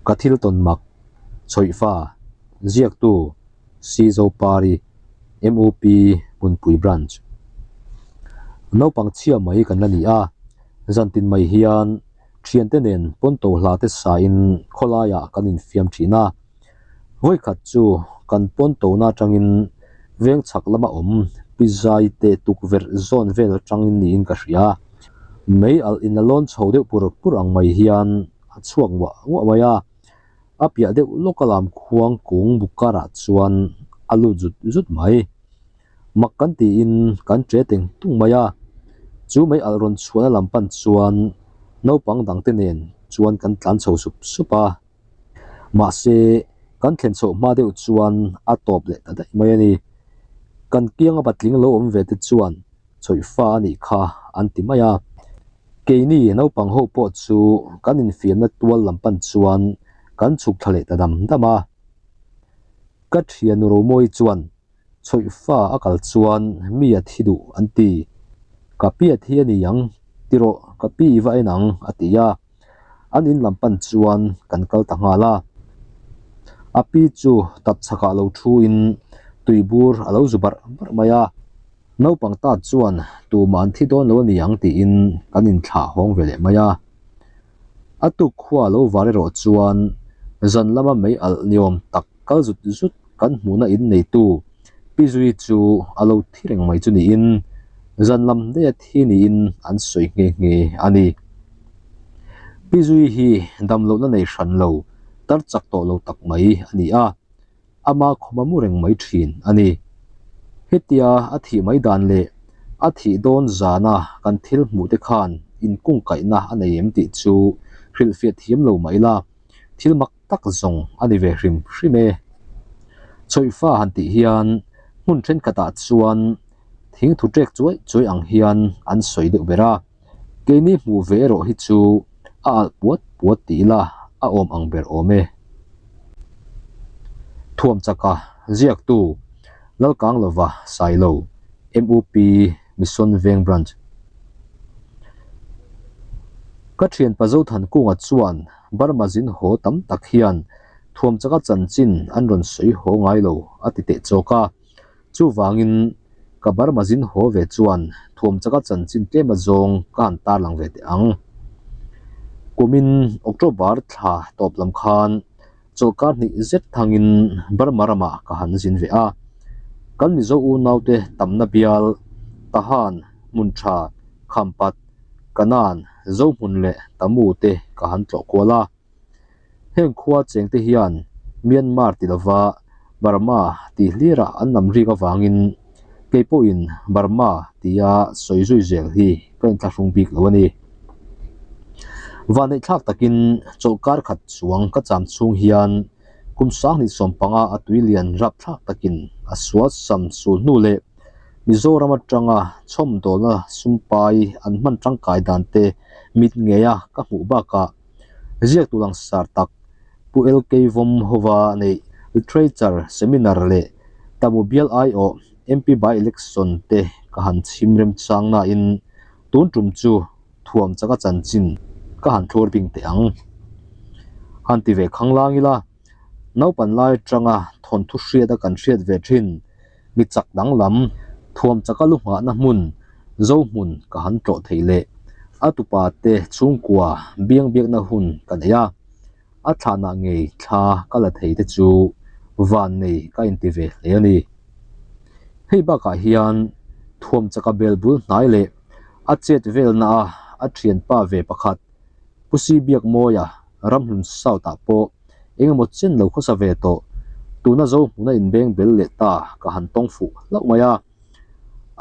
Ka thil tawn mak, Chhawihfa, Ziaktu, Si Zopari, MUP Hmunpui Branch. Naupang chhia mai kan la ni a, zantin mai hian thiante nen pawnto hla te sain khawlaiah kan infiam thin a. Vawikhat chu kan pawnto na atangin veng chhak lama awm pizai te tukverh zawn vel atangin niin ka hria. Mei alh in a lawn chho deuh pur pur ang mai hian a chhuak nguah nguah mai a, a piah deuh lawk a lam khuang kung buk karah chuan a lut zut zut mai. Mak kan tiin kan che teng tung mai a, chu mei alh rawn chhuahna lam pan chuan naupang dangte nen chuan kan tlan chho sup sup a. Mahse, kan thlen chhoh hma deuh chuan a tawp leh ta daih mai a ni. Kan kianga patling lo awm ve te chuan chawih fa a nih kha an ti mai a. Keini naupang ho pawh chu kan infiamna tual lam pan chuan kan chhuk thla leh ta dam dam a. Ka thian Romawi chuan chawih fa a kal chuan mi a thi duh an ti. Ka pi a thi a ni ang tirawh ka pi i va en ang a ti a. An in lam pan chuan kan kal ta nghal a. A pi chu tap chhakah lo thu in tuibur a lo zu barh barh mai a. Naupang ta chuan tumah an thi dawn lo a ni ang tiin kan inthlah hawng ve leh mai a. A tuk khua lo var erawh chuan zan lama mei alh ni awm tak kal zut zut kan hmuhna in neitu Pi Zui chu a lo thi reng mai chu niin zan lam daih a thi niin an sawi nghe nghe a ni. Pi Zui hi damlohna nei hran lo, tar chak tawh lo tak mai a ni a. Ama khawma mu reng mai thin a ni. Hetia a thih mai dan leh a thih dawn zana kan thil hmuh te khan inkungkaihna a nei em tih chu hrilhfiah thiam lo mah ila, thil mak tak zawng a ni ve hrim hrim e. Chawihfa han tih hian hmun thenkhatah chuan thingthu ṭek chuai chuai ang hian an sawi deuh ber a. Keini hmuh ve erawh hi chu a alh puat puat ti ila a awm ang ber awm e. Thuam chaka ziaktu Lalkanglova Sailo, MUP Mission Veng Branch. Ka thianpa Zothankunga chuan Burma zin haw tam tak hian thuam chaka chanchin an rawn sawi haw ngai lo a ti teh chawk a. Chuvangin, ka Burma zin haw ve chuan thuam chaka chanchin tlem azawng ka han tarlang ve teh ang. Kumin October thla tawp lam khan chawlhkar hnih zet thangin Burma ramah ka han zin ve a. Kan Mizo unaute tamna bial, Tahan, Hmuntha, Khampat, Kanan, Zohmun leh Tamu te ka han tlawh kual a. Heng khua chengte hian Myanmar ti lova Burma tih hlirah an lam rik avangin kei pawhin Burma tia sawi zui zel hi ka inthlahrung bik lo a ni. Vanneihthlak takin chawlhkar khat chuang ka cham chhung hian kum 2015 a tui lian rapthlak takin a sual sam sul hnu leh Mizoram atanga chhawmdawlna sumpai an hman tangkai dan te mit ngeia ka hmuh bakah Ziaktu langsar tak Pu LK Vawm hova neih Literature Seminar leh Tamu Bial aiawh MP By-Election te ka han chhim remchang nain tun tum chu thuam chaka chanchin ka han thlur bing teh ang. Han ti ve khanglang ila, naupan lai atanga thawnthu hriat a kan hriat ve thin. Mi chak danglam, thuam chaka lu nghahna hmun, zo hmun ka han tlawh theih leh a tupa te chhungkua biang biakna hun ka nei a, a thlanah ngei thla ka la thei te chu van nei ka inti ve hle a ni. Hei bakah hian thuam chaka bel bul hnai leh a chet velna a a thianpa ve pakhat Pu Si Biakmawia Ramhlun South ah pawh engemaw chen lo khawsa ve tawh, tuna zo hmuna inbeng bel leh ta ka han tawng fuh hlauh mai a.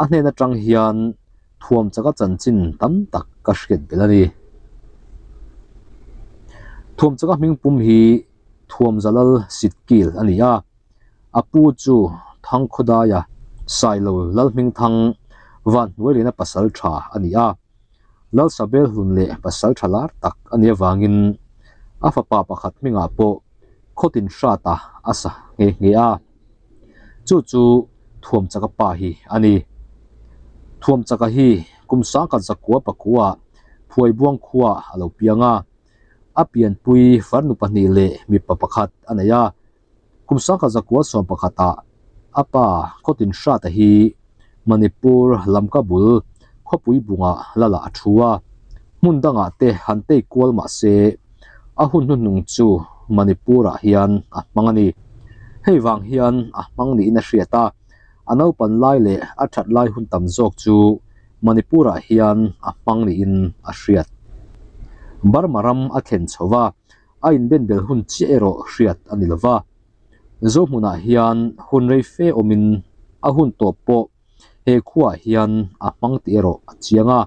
A hnen atang hian thuam chaka chanchin tam tak ka hriat belh a ni. Thuam chaka hming pum hi Thuamzalal Sitkil a ni a, a pu chu Thangkhawdaia Sailo Lalhmingthang Vanhnuailiana pasal tha a ni a. Lalsabel hlun leh pasal tha lar tak a nih avangin a fapa pakhat hmingah pawh khawtin hrata a sa nghe nghe a. Chu chu Thuamchaka pa hi a ni. Thuamchaka hi kum sangkhat zakua pakua Phuaibuang khua a lo piang a. A pianpui farnu pahnih leh mipa pakhat a nei a. Kum sangkhat zakua sawm pakhatah a pa Khawtin Hrata hi Manipur lamka bul khawpui bungah lalah a thu a. Hmun dangah te han tei kual mah se a hun hnuhnung chu Manipur-ah hian a hmang a ni. Hei vang hian a hmang niin a hriat a, a naupan lai leh a that lai hun tam zawk chu Manipur-ah hian a hmang niin a hriat. Burma ram a thlen chho va, a inbenbel hun chiah erawh hriat a ni lo va. Zohmunah hian hun rei fe awmin a hun tawp pawh he khuaah hian a hmang tih erawh a chiang a.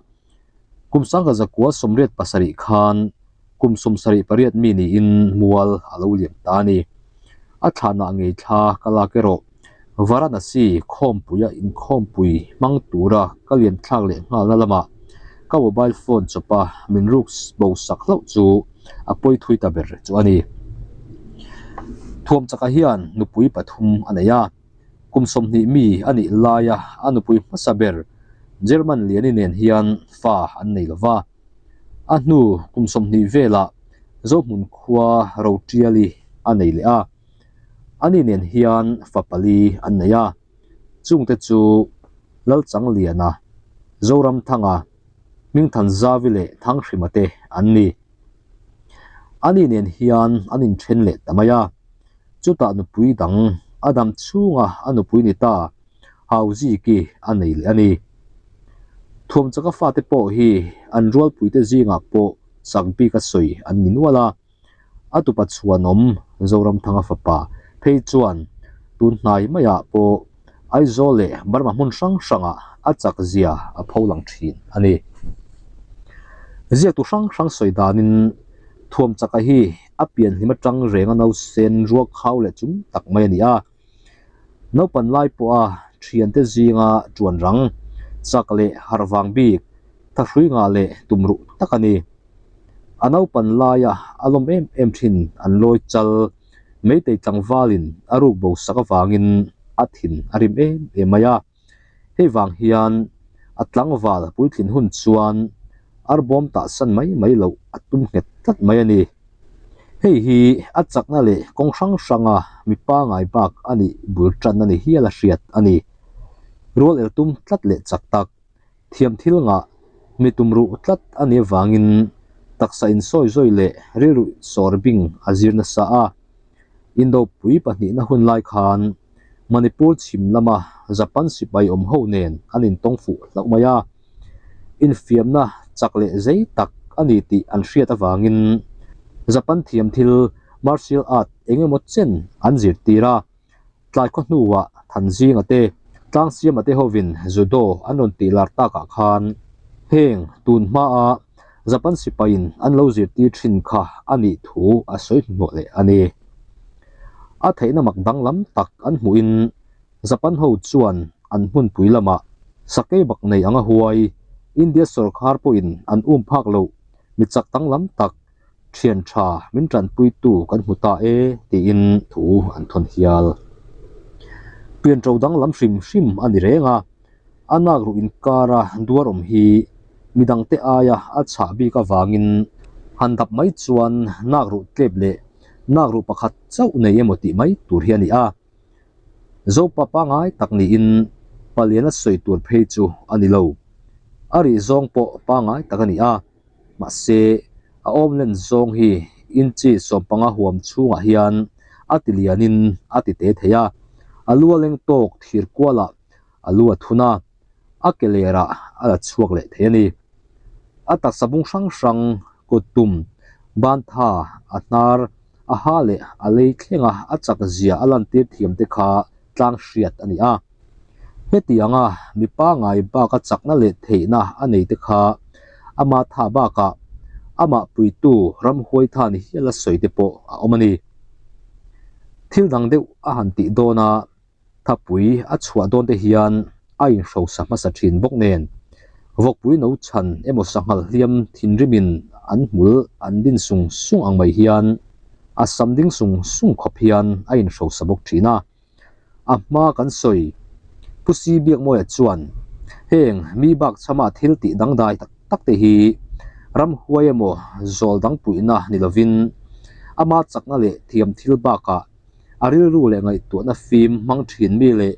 Kum sangkhat zakua 87 khan kum 78 mi niin mual a lo liam ta a ni. A thlanah ngei thla ka lak erawh Varanasi khawmpuia inkhawmpui hmang tura ka lian thlak leh nghalna lamah ka mobile phone chawpa min ruk bo sak hlauh chu a pawi thui ta ber chu a ni. Thuamchaka hian nupui pathum a nei a. Kum 20 mi a nih laia a nupui hmasa ber German Liani nen hian fa an nei lo va. A hnu kum 20 velah Zohmun khua Rotiali a nei leh a. Ani nen hian fa pali an nei a, chungte chu Lalchangliana, Zoramthanga, Hmingthanzavi leh Thanghrima te an ni. Ani nen hian an inthen leh ta mai a, chutah nupui dang a dam chhunga a nupui ni ta Hauziki a nei leh a ni. Thuamchaka fate pawh hi an rualpuite zingah pawh chak bika sawi an ni nual a. A tupa chhuanawm Zoramthanga fapa phei chuan tun hnai maiah pawh Aizawl leh Burma hmun hrang hrangah a chak zia a pho lang thin a ni. Ziaktu hrang hrang sawi danin Thuamchaka hi a pianhlim atang renga nausen ruak khau leh chung tak mai a ni a. Naupan lai pawha thiante zinga tuan rang, chak leh harh vang bik, thahrui ngah leh tumruh tak a ni. A naupan laia a lawm em em thin an lawi chal Meitei tlangvalin a ruk bo sak avangin a thin a rim em em mai a. Hei vang hian a tlangval puitlin hun chuan arbawm tahsan mai mai loh a tum nghet tlat mai a ni. Hei hi a chakna leh kawng hrang hranga mi pangai bak a nih bul tan a ni hial a hriat a ni. Rual el tum tlat leh chak tak, thiam thil ngah, mi tum ruh tlat a nih avangin taksa insawi zawi leh rilru sawr bing a zir nasa a. Indopui pahnihna hun lai khan Manipur chhim lama Japan sipai awm ho nen an intawng fuh hlauh mai a, infiamna chak leh zei tak a ni tih an hriat avangin Japan thiam thil martial art eng emaw chen an zirtir a, tlai khaw hnuah Thanzinga te, Tlangsiama te hovin judo an rawn tih lar takah khan heng tun hmaa Japan sipaiin an lo zirtir thin kha a nih thu a sawi hnuhnawh leh a ni. A theihna mak danglam tak an hmuhin Japan ho chuan an hmunpui lamah sakei bak nei anga huai India sawrkhar pawhin an um phak loh mi chak danglam tak thian tha min tanpuitu kan hmu ta e tiin thu an thawn hial. Pianṭo danglam hrim hrim a ni reng a, a nak ruh inkara duar awm hi midangte aia a chhah bik avangin han dap mai chuan nak ruh tlep leh nak ruh pakhat chauh nei emaw tih mai tur hi a ni a. Zopa pangai tak niin palian a sawi tur phei chu a ni lo. A rih zawng pawh pangai tak a ni a, mahse a awm len zawng hi inchi 15 huam chhungah hian a ti lianin a ti te thei a, a lu a leng tawk thir kualah a lu a thun a, a ke lerah a la chhuak leh thei a ni. A taksa bung hrang hrang, kut tum, ban tha, a hnar, a ha leh a lei thlenga a chak zia a lantir thiam te kha tlang hriat a ni a. Hetianga mi pangai baka chakna leh theihna a nei te kha ama tha bakah amah puitu ramhuai tha ni hial a sawi te pawh a awm a ni. Thil dang deuh a han tih dawn a. Thapui a chhuah dawn te hian a inhrosa hmasa thin bawk nen, vawkpui no chhan emaw sanghal hliam thinrimin an hmul an din sung sung ang mai hian a sam ding sung sung khawp hian a inhrosa bawk thin a. A hma kan sawi Pu Si Biakmawia chuan heng mi bak chhama thil tih dangdai tak tak te hi Ramhuai emaw zawl dang puihna ni lovin ama chakna leh thiam thil bakah a rilru leh ngaihtuahna fim hmang thin mi leh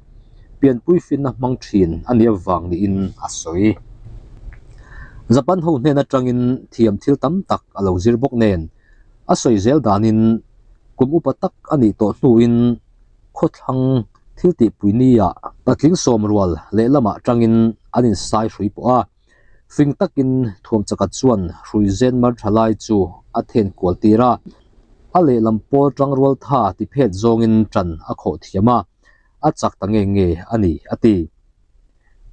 pianpui finna hmang thin a nih avang niin a sawi. Japan ho hnen atangin thiam thil tam tak a lo zir bawk nen a sawi zel danin kum upa tak a nih tawh hnuin khawthlang thil tihpui nia patling sawm rual lehlamah tangin an insai hrui pawh a. Fing takin Thuamchaka chuan hrui zen mar tha lai chu a then kual tir a, a lehlam pawl tangrual tha ti phet zawngin tan a khawh thiam a, a chak ta nge nge a ni, a ti.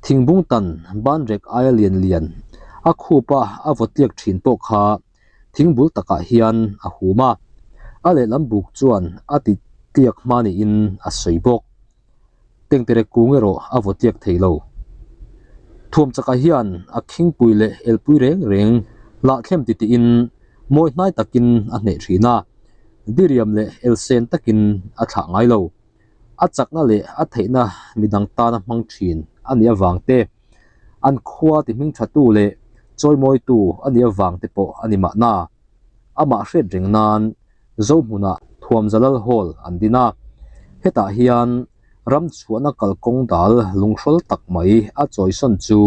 Thingbung tan banrek aia lian lian a khupa a vaw tliak thin pawh kha thingbul takah hian a hum a, a lehlam buk chuan a ti tliak hma niin a sawi bawk. Tengtere kung erawh a vaw tliak thei lo. Thuamchaka hian a khingpui leh elpui reng reng lahthlem titiin mawi hnai takin a hneh thin a, diriam leh elsen takin a thlah ngai lo. A chakna leh a theihna midang tana hmang thin a nih avang te, an khua ti hming thatu leh chawimawitu a nih avang te pawh a ni mahna. Amah hriat reng nan Zohmunah Thuamzalal Hall an din a, hetah hian ram chhuahna kalkawng dal lunghrawl tak mai a chawisawn chu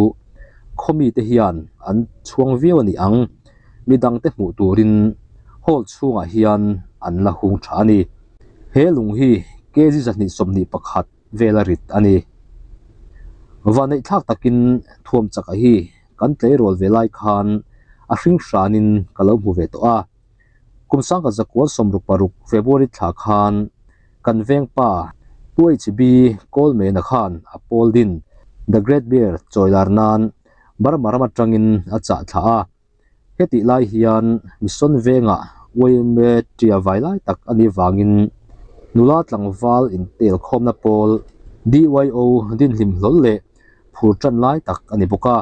khawmite hian an chhuang viau a ni ang, midangte hmuh turin hall chhungah hian an la hung tha a ni. He lung hi kg 221 vela rit a ni. Vaneihthlak takin Thuamchaka hi kan tleirawl ve lai khan a hring hranin ka lo hmu ve tawh a. Kum sangkhat zakual 66 February thla khan kan veng pa Pu HB Kawlmena khan a pawl din The Great Bear chawilar nan Burma ram atangin a chah thla a. Hetih lai hian Mission vengah yma tia vai lai tak a nih vangin nula tlangval intel khawmna pawl DYO dinhlim hlawl leh phur tan lai tak a ni bawk a.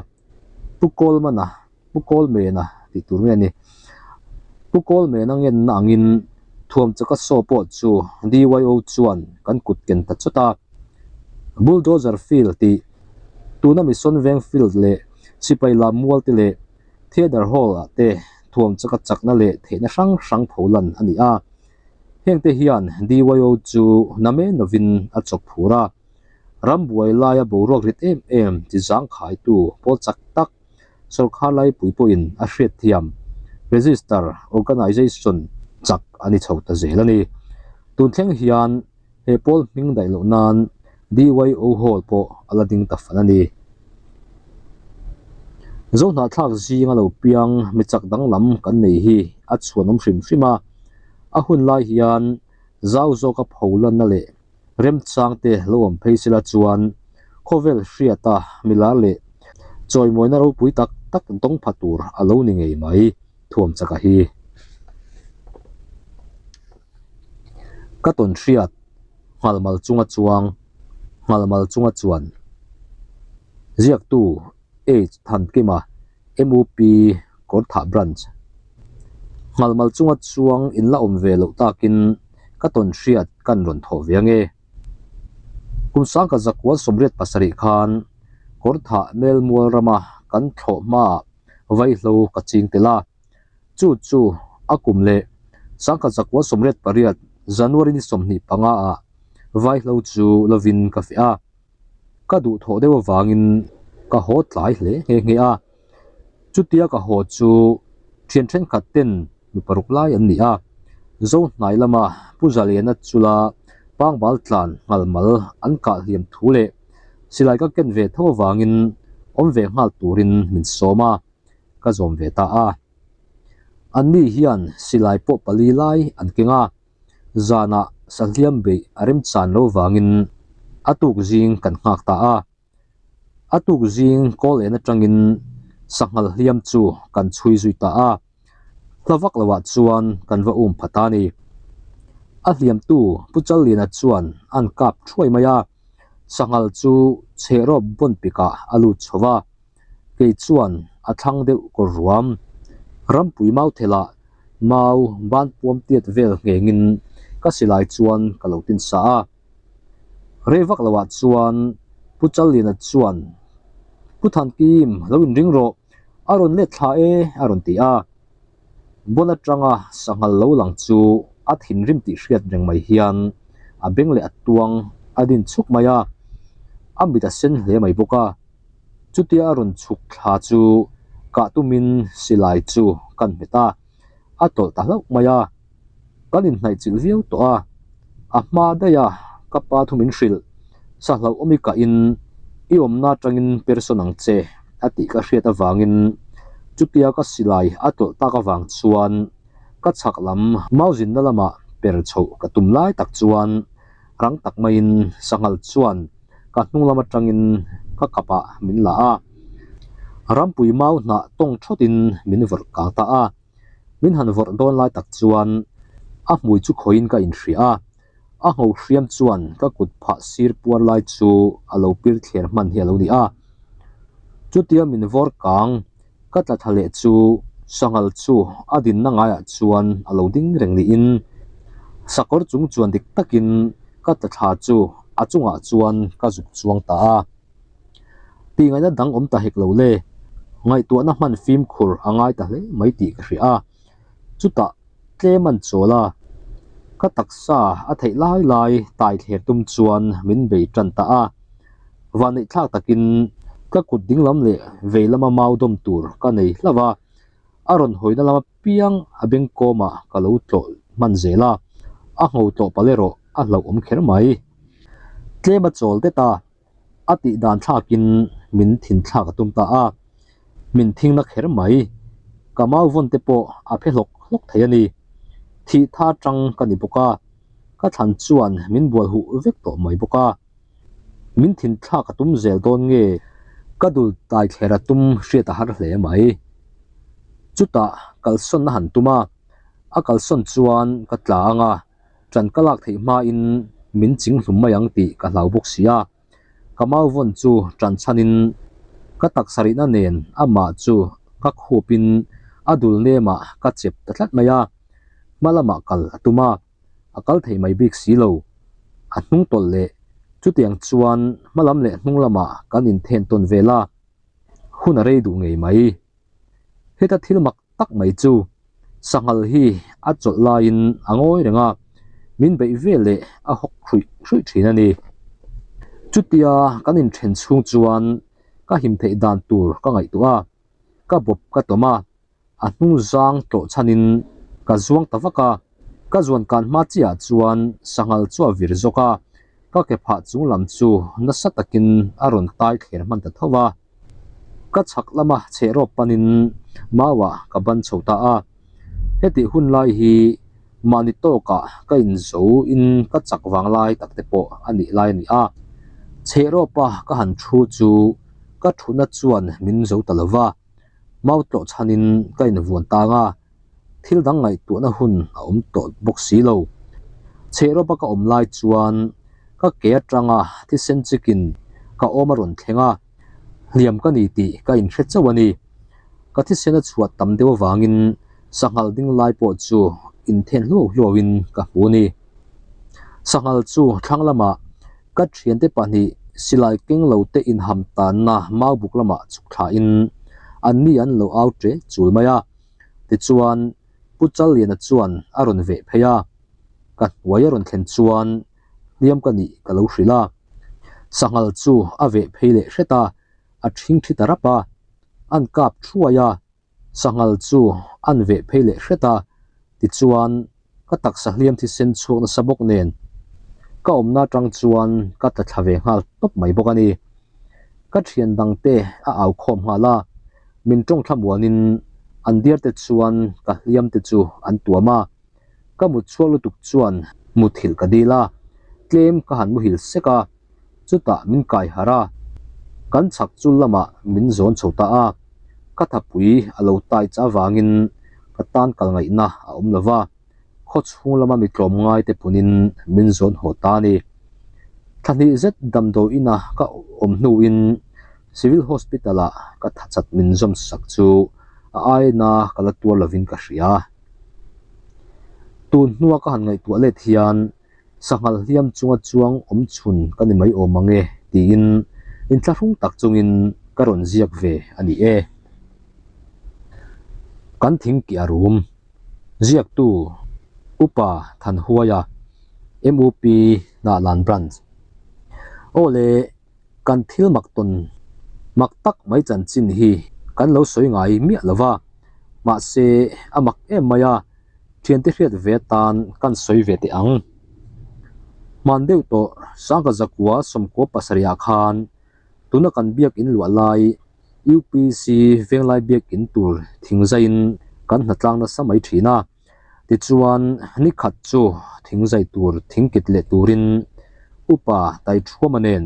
Pu Kawlmana Pu Kawlmena tih tur nge ni? Pu Kawlmena ngenna angin Thuamchaka saw pawh chu DYO chuan kan kut ken ta chawt a. Bulldozer Field tih tuna Mission Veng Field leh Sipai Lam Mual te leh Theatre Hall ah te Thuamchaka chakna leh theihna hrang hrang pholan a ni a. Hengte hian DYO chu namen lovin a chawk phur a. Rambuai laia boruak rit em em ti zangkhaitu pawl chak tak Sawrkhar laipui pawhin a hriatthiam, register, organisation chak a ni chho ta zel a ni. Tun thleng hian he pawl hming daih loh nan DYO Hall pawh a la ding ta fan a ni. Zohnahthlak zinga lo piang mi chak danglam kan nei hi a chhuanawm hrim hrim a, a hun lai hian zau zawka pholanna leh Remchangte lo awm phei sela chuan khawvel hriata milar leh chawimawina ropui tak tak dawng pha tur a lo ni ngei mai Thuamchaka hi. Ka tawn hriat nghalmal chunga chuang nghalmal chunga chuan ziaktu H Thankima MUP Kawrthah Branch Nghalmal chunga chuang in la awm ve loh takin ka tawn hriat kan rawn thawh ve ange. Kum sangka zakual 87 khan Kawrthah Melmual rama kan thlawh hmaah vaihlo ka ching tel a. Chu chu a kum leh sangkhat zakual 88 January ni 25 ah vaihlo chu lovin ka feh a. Ka duhthawh deuh avangin ka haw tlai hle nghe nghe a. Chutia ka haw chu thian thenkhat ten mi paruk lai an ni a. Zohnai lama Pu Zaliana chula pangbal tlan nghalmal an kah hliam thu leh silai ka ken ve tho avangin awm ve nghal turin min sawm a, ka zawm ve ta a. Anni hian silai pawh pali lai an keng a. Zanah sahliam beih a remchan lo vangin a tuk zing kan nghak ta a. A tuk zing kawl en atangin sanghal hliam chu kan chhui zui ta a. Hla vak loah chuan kan va um pha ta a ni. A hliamtu Pu Challiana chuan an kap thuai mai a. Sanghal chu chhehrawp bawn pikah a lut chho va. Kei chuan a thlang deuh kawr ruam. Rampui mauthelah mau ban puam tiat vel nghengin ka silai chuan ka lo tin sa a. Rei vak loah chuan Pu Challiana chuan, Pu Thankim, lo inring rawh. A rawn let thla e, a rawn ti a. Bon atanga sanghal lo lang chu a thinrim tih hriat reng mai hian a beng leh a tuang a din chuk mai a, a mit a sen hle mai bawk a. Chutia a rawn chhuk thla chu kah tumin silai chu kan hmet a, a tawlh ta hlauh mai a. Kan inhnaihchilh viau tawh a, a hma daih a ka pa thu min hrilh, sa hlauhawm i kahin i awmna atangin person ang che a tih ka hriat avangin chutia ka silai a tawlh tak avang chuan ka chhak lam mau zinna lamah per chhoh ka tum lai tak chuan rang tak maiin sanghal chuan ka hnung lam atangin ka kapah min la a, rampui mau hnah tawng thawtin min vawrh kang ta a. Min han vawrh dawn lai tak chuan a hmui chu khawiin ka inhria a, a ngho hriam chuan ka kut phah sir puar lai chu a lo pir thler hman hi a lo ni a. Chutia min vawr kang ka tla thla leh chu sanghal chu a dinna ngaiah chuan a lo ding reng niin sakawr chung chuan dik takin ka tla thla chu a chungah chuan ka zuk chuang ta a. Tihngaihna dang awm ta hek lo le, ngaihtuahna hman fimkhur a ngai ta hle mai tih ka hria a, chutah tlem an chawl a, ka taksa a theih lai lai tai thler tum chuan min bei tan ta a, vanneihthlak takin ka kut dinglam leh vei lama mau dawm tur ka nei hlauh a, a rawn hawina lama piang a bengkawmah ka lo tlawh hman zel a, a ngho tlawh palh erawh a hlauhawm kher mai. Tlem a chawl det a. A tih dan thlakin min thin thlak a tum ta a, min thing na kher mai. Ka mau vawn te pawh a phe hlawk hlawk thei a ni. Thih tha tang ka ni bawk a, ka thlan chuan min bual huh vek tawh mai bawk a. Min thin thlak a tum zel dawn nge ka dul tai thler a tum hriat a har hle mai. Chutah kalsawn a han tum a, a kalsawn chuan ka tla ang a. Ṭan ka lak theih hmain min ching hlum mai ang tih ka hlau bawk si a, ka mau vawn chu ṭan chhanin ka taksa rihna nen amah chu ka khupin a dul nemah ka chep ta tlat mai a, hma lamah kal a tum a, a kal thei mai bik si lo. A hnung tawlh leh chutiang chuan hma lam leh hnung lamah kan inthen tawn vel a, hun a rei duh ngei mai. Heta thil mak tak mai chu sanghal hi a chawlh laiin a ngawi reng a, min beih vel leh a hawk hruih hruih thin a ni. Chutia kan inthen chhung chuan ka him theih dan tur ka ngaihtuah a, ka bawp ka tawm a, a hnung zang tlawh chhanin ka zuang ta vak a, ka zuan kan hma chiah chuan sanghal chu a vir zawk a, ka ke phah chung lam chu nasa takin a rawn tai thler hman ta tho va. Ka chhak lama chheh rawp panin mauah ka ban chho ta a, hetih hun lai hi mahni tawkah ka inzo in ka chak vang lai tak te pawh a nih lai a ni a. Chheh rawpa ka han thu chu ka thutna chuan min zo ta lo va, mau tlawh chhanin ka invuan tang a, thil dang ngaihtuahna hun a awm tawh bawk si lo. Chheh rawpa ka awm lai chuan ka ke atanga thisen chikin ka awm a rawn thleng a, hliam ka ni tih ka inhre chauh a ni. Ka thisen a chhuah tam deuh avangin sanghal ding lai pawh chu inthen hluau hluauin ka hmu a ni. Sanghal chu thlang lamah ka thiante pahnih silai keng lo te inham tanna maubuk lamah chhuk thlain anni an lo au ṭe chul mai a. Tichuan Pu Challiana chuan a rawn veh phei a, ka hnuai a rawn thlen chuan hliam ka nih ka lo hrilh a. Sanghal chu a veh phei leh hret a, a ṭhing ṭhi ta rap a, an kap thuai a, sanghal chu an veh phei leh hret a, tichuan ka taksa hliam thisen chhuak nasa bawk nen ka awmna atang chuan ka tla thla ve nghal tawp mai bawk a ni. Ka thian dangte a au khawm nghal a, min tawng thlamuanin an diar te chuan ka hliam te chu an tuam a, ka mut chhuak lutuk chuan muthilh ka dil a, tlem ka han muhil sek a, chutah min kai harh a, kan chhak chul lamah min zawn chho ta a, ka thapui a lo tai cha avangin ka tan kal ngaihna a awm lo va, khaw chhung lama mi tlawm ngai te punin min zawn haw ta a ni. Thla hnih zet damdawi ina ka awm hnuin Civil Hospital ah ka tha chat min zawm sak chu a aina ka la tuar lovin ka hria. Tun hnua ka han ngaihtuah let hian sanghal hliam chunga chuang awm chhun ka ni mai awm ang e tiin inthlahrung tak chungin ka rawn ziak ve a ni e. Kan thingkih a rum. Ziaktu, Upa Thanhuaia, MUP Hnahlan Branch. Aw le, kan thil mak tawn mak tak mai chanchin hi kan lo sawi ngai miah lo va, mahse a mak em mai a, thiante hriat ve atan kan sawi ve teh ang. Hman deuh tawh Sangha Zakua sawmkua pasarihah khan tuna kan biakin luah lai UPC Venglai biakin tur thingzaiin kan hnatlang nasa mai thin a. Tichuan, ni khat chu thingzai tur thingkit leh turin Upa Taithuama nen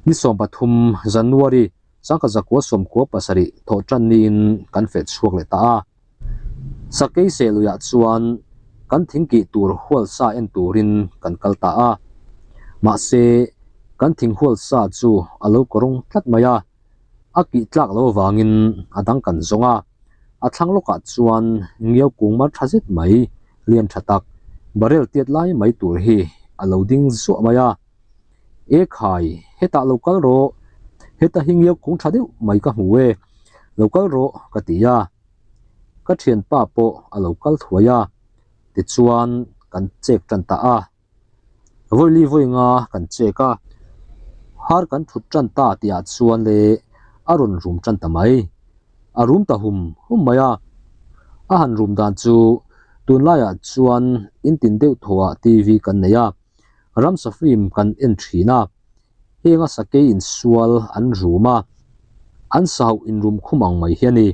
ni 13 January Sangha Zakua 97 thawh tan niin kan feh chhuak leh ta a. Sakei sehluiah chuan kan thingkih tur hual sa en turin kan kal ta a. Mahse, kan thing hual sa chu a lo kawrawng tlat mai a. A kih tlak lo avangin a dang kan zawng a. A thlang lawkah chuan ngiau kung mar tha zet mai, lian tha tak, barrel tiat lai mai tur hi a lo ding zuah mai a. E khai, hetah lo kal rawh, heta hi ngiau kung tha deuh mai ka hmu e, lo kal rawh ka ti a. Ka thianpa pawh a lo kal thuai a, tichuan kan chek tan ta a. Vawili vawi nga kan chek a, har kan thut tan ta tihah chuan le a rawn rum tan ta mai. A rum ta hum hum mai a, a han rum dan chu tunlaiah chuan in tin deuh thawhah TV kan nei a, ramsa film kan en thin a, Heng a sakei insual an rum a, an sahauh inrum khum ang mai hi a ni.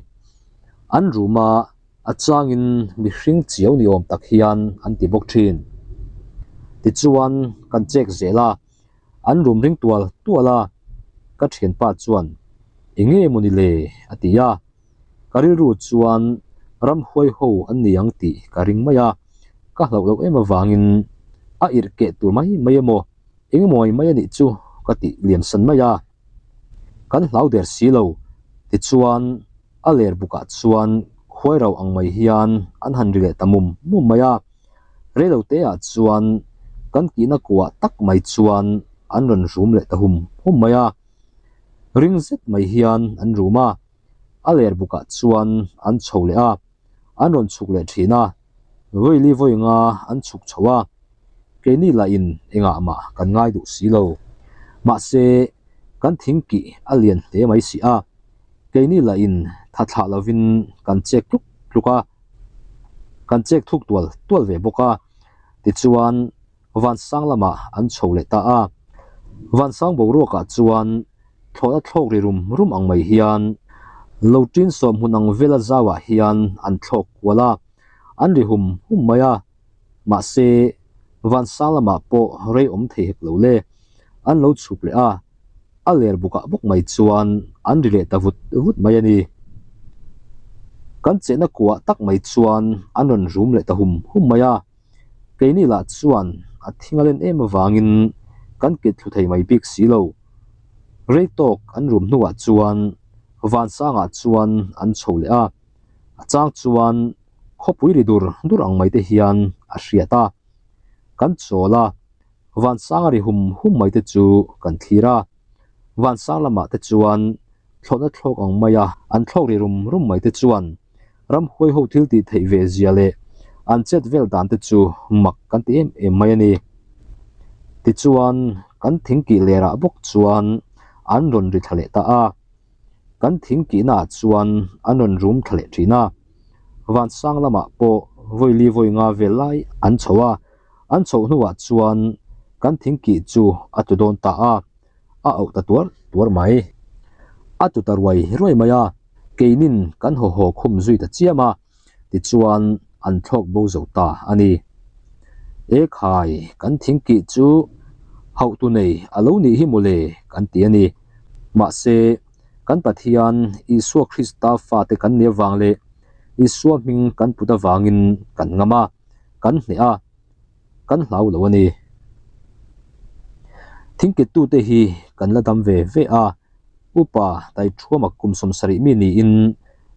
An rum a, a changin mihring chiau ni awm tak hian an ti bawk thin. Tichuan kan check zel a, an rum ring tual tual a, ka thianpa chuan, Enge maw ni le? a ti a. Ka rilru chuan ramhuai ho an ni ang tih ka ring mai a, ka hlauh loh em avangin a irh keh tur mai mai emaw Engmawi mai a nih chu ka tih liam san mai a, kan hlau der si lo. Tichuan a ler bukah chuan khuai rau ang mai hian an han ri leh ta mum mum mai a, reilo te ah chuan kan kihna kuah tak mai chuan an rawn rum leh ta hum hum mai a, ring zet mai hian an rum a, a ler bukah chuan an chho leh a, an rawn chhuk leh thin a. Vawili vawi nga an chhuk chho a, keini lahin engah mah kan ngai duh si lo. Mahse, kan thingkih a lian hle mai si a, keini lahin tha thlah lovin kan chek tluk tluk a, kan chek thuk tual tual ve bawk a. Tichuan, Vansang lamah an chho leh ta a. Vansang boruakah chuan thlawhna thlawk ri rum rum ang mai hian lo tin sawm hmun ang vela zauah hian an thlawk kual a, an ri hum hum mai a. Mahse, Vansang lamah pawh rei awm thei hek lo le. An lo chhuk leh a, a ler bukah bawk mai chuan an ri leh ta vut vut mai a ni. Kan chehna kuah tak mai chuan an rawn rum leh ta hum hum mai a. Keini lah chuan a thing a len em avangin kan kit thlu thei mai bik si lo. Rei tawk an rum hnuah chuan Vansangah chuan an chho leh a, a chang chuan khawpui ri dur dur ang mai te hian a hriat a. Kan chawl a, Vansanga ri hum hum mai te chu kan thlir a. Vansang lamah te chuan thlawhna thlawk ang maia an thlawk ri rum rum mai te chuan ramhuai ho thil tih theih ve zia leh an chet vel dan te chu mak kan ti em em mai a ni. Tichuan kan thingkih lerah bawk chuan an rawn ri thla leh ta a, kan thingkihna ah chuan an rawn rum thla leh thin a. Vansang lamah pawh vawi li vawi nga vel lai an chho a, an chhoh hnuah chuan kan thingkih chu a tlu dawn ta a. a auh ta tuar tuar mai. A tu ta ruai ruai mai a, keinin kan haw haw khum zui ta chiam a, tichuan an thlawk bo zo ta a ni. E khai, kan thingkih chu hauhtu nei a lo nih hi mawle kan ti a ni. Mahse, kan Pathian Isua Krista fate kan nih avang leh Isua hming kan put avangin kan ngam a, kan hneh a. kan hlau lo a ni. Thingkettute hi kan la dam ve ve a, Upa Taithuama kum 70 mi niin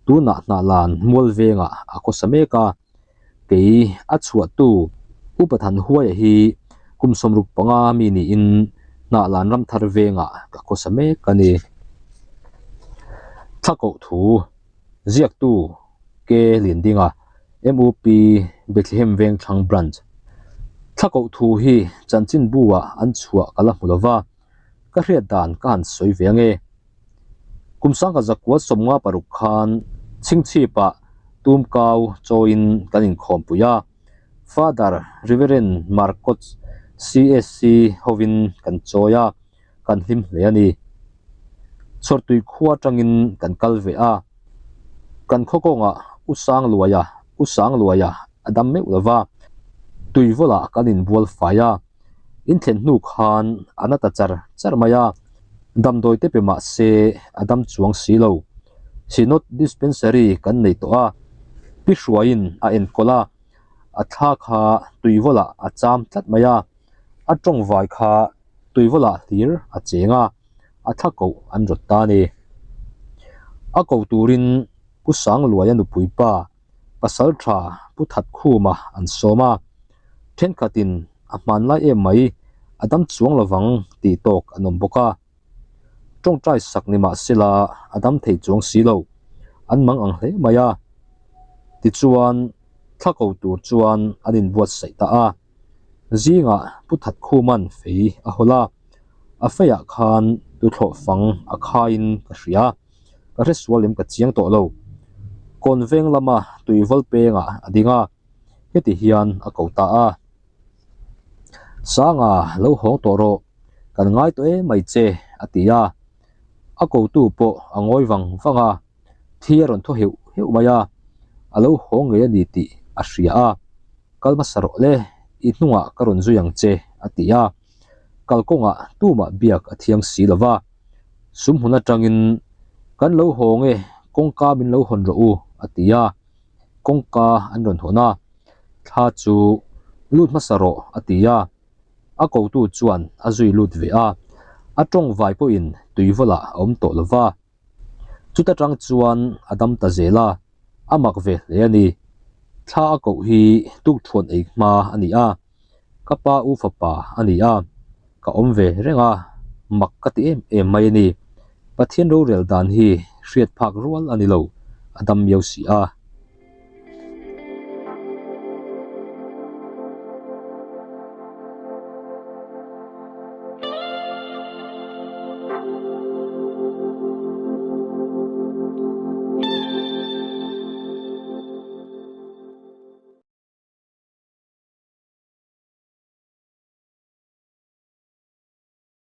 tunah Hnahlan mual vengah a khawsa mek a, kei a chhuahtu Upa Thanhuaia hi kum 65 mi niin Hnahlan Ramthar vengah ka khawsa mek a ni. Thlakoh thu ziaktu. Liandinga, MUP Bethlehem Vengthlang Branch. Thla koh thu hi chanchinbu ah an chhuah ka la hmu lova, ka hriat dan ka han sawi ve ange. Kum sangkhat zakua 56 khan chhingchhip ah tumkau chawiin kan inkhawmpui a, Father Reverend Marcoch CSC hovin kan chawi a, kan hlim hle a ni. Chhawrtui khua atangin kan kal ve a, kan khaw kawngah U Sangluaia, U Sangluaia a dam meuh lova, tuivawlah kan inbual fai a, in thlen hnu khan a na ta char char mai a, damdawi te pe mah se a dam chuang si lo. Synod Dispensary kan nei tawh a, Pi Hruaiin a enkawl a, a thla kha tuivawlah a cham tlat mai a. A tawngvai kha tuivawlah hlir a cheng a, a thla koh an rawt ta a ni. A ko turin Pu Sangluaia nupui pa, pasal tha Pu Thatkhuma an sawm a, thenkhatin a hmanlai em mai, a dam chuang lovang tih tawk an awm bawk a. Tawngtai sak ni mah sela a dam thei chuang si lo, an mang ang hle mai a. Tichuan, thla ko tur chuan an inbuatsaih ta a. Zingah Pu Thatkhuma'n fei a hawl a, a feiah khan tuthlawh fang a khaiin ka hria, ka hre sual lem ka chiang tawh lo. Kawn veng lama tuivawl pengah a ding a, heti hian a ko ta a. Sanga lo hawng tawh rawh, kan ngai tawh em mai che a ti a, a kotu pawh a ngawi vang vang a. Thi a rawn thaw heuh heuh mai a, a lo haw ngei a ni tih a hria a, Kal hmasa rawh le, i hnungah ka rawn zui ang che, a ti a. Kalkawngah tumah biak a thiang si lo va, sum hmun atangin, Kan lo haw nge, kawngka min lo hawn rawh u, a ti a. Kawngka an rawn hawn a, thla chu lut hmasa rawh, a ti a. A kotu chuan a zui lut ve a, a tawngvai pawhin tuivawlah a awm tawh lo va. Chuta tang chuan a dam ta zel a, a mak ve hle a ni. Thla a koh hi tukthuan ei hma a ni a, ka pa u fapa a ni a, ka awm ve reng a, mak ka ti em em mai a ni. Pathian rorel dan hi hriat phak rual a ni lo, a dam miau si a.